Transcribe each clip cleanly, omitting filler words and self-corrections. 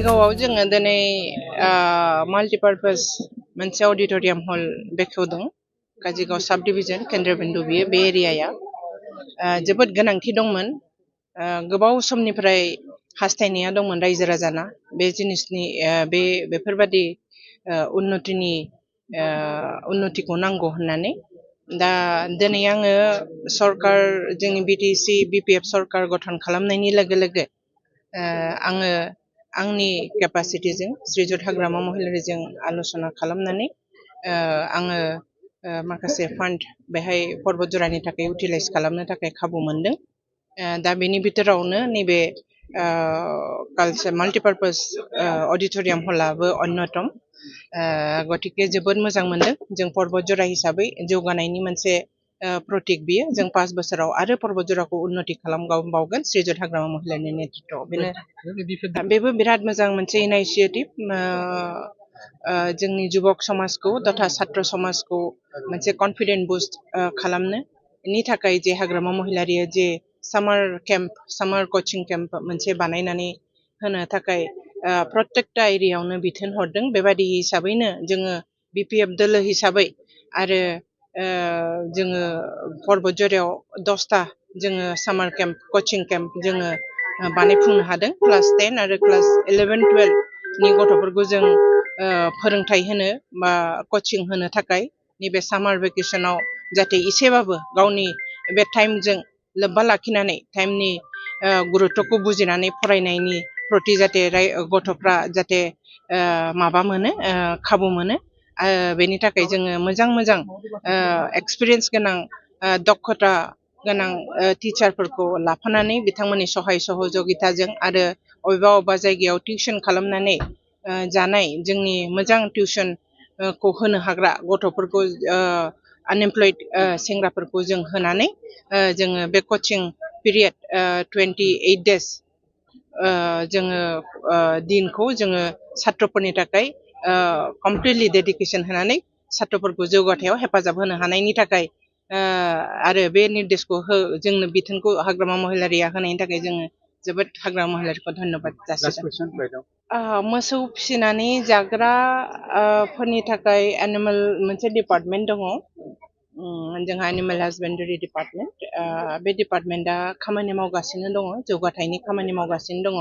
काजिगावआव जोङो दिनै माल्टिपार्पस मोनसे अडिटोरियाम हल बेखेवदों। काजिगाव साब डिभिजन केन्द्रबिन्दु बियो बे एरियाया जोबोद गोनांथि दंमोन। गोबाव समनिफ्राय हास्थायनाया दंमोन रायजो राजाना बे जिनिसनि बेफोरबादि उन्नतिखौ नांगौ होननानै। दा दिनै आङो सरकार जोंनि बिटिसि बिपिएफ सरकार गठन खालामनायनि लोगो लोगो आङो आंनि केपासिटिजों श्रीजुत हाग्रामा महिलारीजों आल'सना खालामनानै आङो माखासे फान्ड बेहाय पर्बत जरानि थाखाय इउटिलाइज खालामनो थाखाय खाबु मोनदों। दा बेनि बिथोरावनो नैबे माल्टिपार्पस अडिटोरियाम हलाबो अन्यतम। गतिके जोबोद मोजां मोनदों। जों पर्बत जरा हिसाबै जौगानायनि मोनसे प्रतीक बियो। जों 5 बोसोराव आरो पर्बत जराखौ उन्नति खालामबावगोन श्रीजुत हाग्रामा महिलारीनि नेतृत्वआव। बेबो बिराद मोजां मोनसे इनिशिएटिभ। जोंनि जुबक समाजखौ तथा छात्र समाजखौ मोनसे कन्फिडेन्ट बुस्ट खालामनो थाखाय जे हाग्रामा महिलारीया जे सामार कचिं केम्प मोनसे बानायनानै होनो थाखाय प्रत्येकटा एरियायावनो बिथोन हरदों। बेबायदि हिसाबैनो जोङो बिपिएफ दोलो हिसाबै आरो जोङो पर्बत जरायाव 10टा जोङो सामार केम्प कचिं केम्प जोङो बानायफुंनो हादों। क्लास 10 आरो क्लास 11-12 नि गथ'फोरखौ जों फोरोंथाइ होनो बा कचिं होनो थाखाय नैबे सामार भेकेसनाव जाहाथे एसेबाबो गावनि बे टाइमजों लोब्बा लाखिनानै टाइमनि गुरुत्वखौ बुजिनानै फरायनायनि प्रति जाहाथे गथ'फ्रा जाहाथे माबा मोनो खाबु मोनो। बेनि थाखाय जोङो मोजां एक्सपिरियेन्स गोनां दक्षता गोनां टिचारफोरखौ लाफानानै बिथांमोननि सहाय सहयोगिताजों आरो अबेबा जायगायाव टिउसन खालामनानै जानाय जोंनि मोजां टिउसनखौ होनो हाग्रा गथ'फोरखौ आनएमप्लयड सेंग्राफोरखौ जों होनानै जोङो बे कचिं पिरियड 28 days जोङो दिनखौ जोङो छात्रफोरनि थाखाय कमप्लिटलि डेडिकेसन होनानै छात्रफोरखौ जौगाथायाव हेफाजाब होनो हानायनि थाखाय आरो बे निर्देशखौ जोंनो बिथोनखौ हाग्रामा महिलारीया होनायनि थाखाय जोङो जोबोद हाग्रामा महिलारीखौ धन्यबाद जासिदों। मोसौ फिसिनानै जाग्रा फोरनि थाखाय एनिमेल मोनसे डिपार्टमेन्ट दङ। जोंहा एनिमेल हासबेन्डारि डिपार्टमेन्ट। बे डिपार्टमेन्टआ खामानि मावगासिनो दङ, जौगाथायनि खामानि मावगासिनो दङ।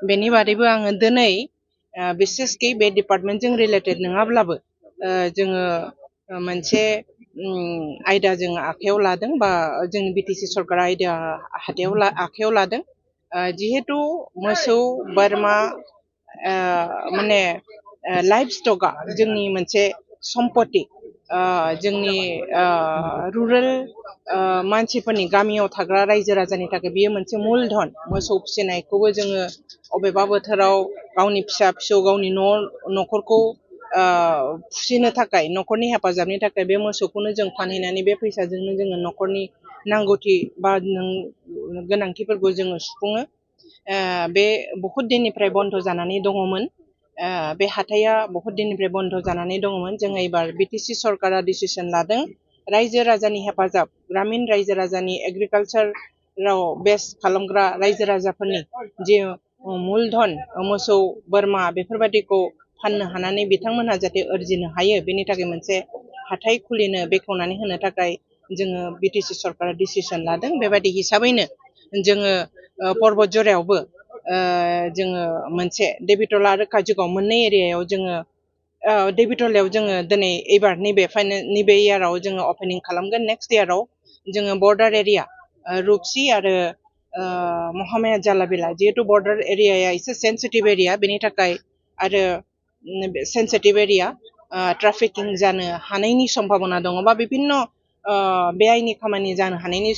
बेनि बादैबो आङो दिनै बिसेसकि बे डिपार्टमेन्टजों रिलेटेड नङाब्लाबो जोङो मोनसे आयदा जों आखायाव लादों बा जोंनि बिटिसि सरकारा आखायाव लादों। जिहेतु मोसौ बोरमा माने लाइफ स्टकआ जोंनि मोनसे सम्पति। जोंनि रुरेल मानसिफोरनि गामियाव थाग्रा रायजो राजानि थाखाय बियो मोनसे मुलधन। मोसौ फिसिनायखौबो जोङो अबेबा बोथोराव गावनि फिसा फिसौ गावनि न'खरखौ फिसिनो थाखाय न'खरनि हेफाजाबनि थाखाय बे मोसौखौनो जों फानहैनानै बे फैसाजोंनो जोङो न'खरनि नांगौथि बा गोनांथिफोरखौ जोङो सुफुङो। बे बहुत दिननिफ्राय बन्द जानानै दङमोन। बे हाथाया बहुत दिननिफ्राय बन्द जानानै दङमोन। जोङो एबार बिटिसि सरकारा डिसिसन लादों रायजो राजानि हेफाजाब ग्रामिन रायजो राजानि एग्रिकालचाराव बेस खालामग्रा रायजो राजाफोरनि जे मुलधन मोसौ बोरमा बेफोरबादिखौ फाननो हानानै बिथांमोनहा जाहाथे आरजिनो हायो बेनि थाखाय मोनसे हाथाय खुलिनो बेखेवनानै होनो थाखाय जोङो बिटिसि सरकारा डिसिसन लादों। बेबायदि हिसाबैनो जोङो पर्बत जरायावबो जोङो मोनसे देबिटला आरो काजिगाव मोननै एरियायाव जोङो देबिटलायाव जोङो दिनै एबार नैबे इयाराव जोङो अपेनिं खालामगोन। नेक्स्ट इयाराव जोङो बर्डार एरिया रुपसि आरो महामाया जालाबिला जिहेतु बर्डार एरियाया एसे सेन्सिटिभ एरिया बेनि थाखाय आरो सेन्सिटिभ एरिया ट्राफिकिं जानो हानायनि सम्भाबना दङ बा बिभिन्न बेआइनि खामानि जानो हानायनि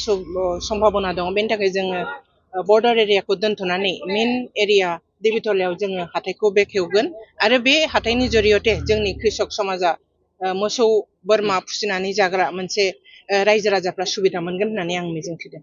सम्भाबना दङ। बेनि थाखाय जोङो बर्डार एरियाखौ दोनथ'नानै मेन एरिया देबिटलायाव जोङो हाथायखौ बेखेवगोन आरो बे हाथायनि जरियते जोंनि कृषक समाजा मोसौ बोरमा फिसिनानै जाग्रा मोनसे रायजो राजाफ्रा सुबिदा मोनगोन होननानै आं मिजिंथिदों।